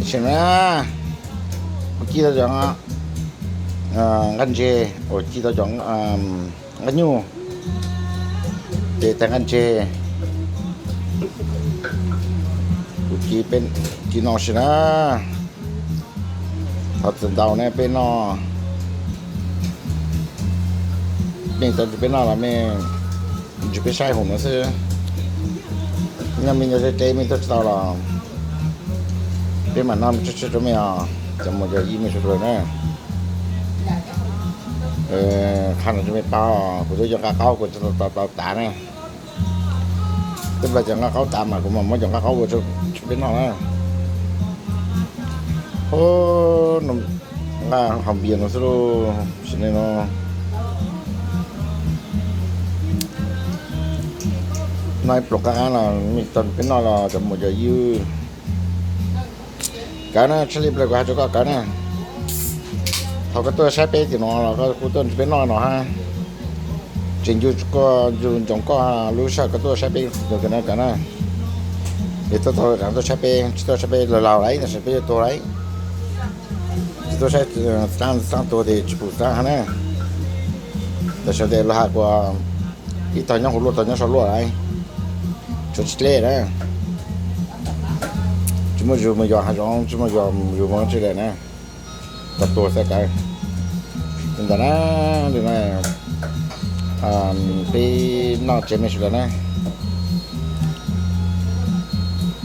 Sim na, kuv ci tau cov nqaij ntseg, kuv ci tau cov nqaij nyuj, ces tag nqaij ntseg, kuv ci no sim na. Thov txim ntau ne peb noj, mej tau ntsis peb noj los mej ntsis peb saib hauv no xwb. Nyob mej nyob deb deb mej tuaj tsis tau los peb mam noj tshiab tshiab rau mej os, cov muam cov yij mej sawv daws na. Qha no rau mej paub, kuv twb yuav nqa qaub kuv tau tav na. Tej nplas cov nqa qaub tav mas kuv mam muab cov nqa qaub ua rau peb noj na. Nqa hom npias no xwb lauj, sim neej no noj ib pluas qab qab no mej tau peb noj los cov muam cov yij. Kawg na, tshaj li plaws kuv hais rau koj kawg na, thaum koj tuaj saib peb tim no los koj kuj tuaj nrog peb noj no hab. Tseem nco koj, nco ntsoov koj lub sij hawm koj tuaj saib peb tus kawg na, kawg na. Es tuaj tau tuaj saib peb, tsis tuaj saib peb laug laug lawm tab sis peb yuav tuag lawm. Tsis tuaj saib xaab tuag tes tsis pum xaab hab na. Tam sim no tes luag has kuas ib tog nyob hauv luaj tog nyob saum luaj lawm, tshuav tsis dleb na. Tsis muaj zug mus yos hav zoov, tsis muaj zug mus tsi lawm na. Tau tuag xwb kawg. Li ntawd na, li no peb noj tsev mej sawv daws na.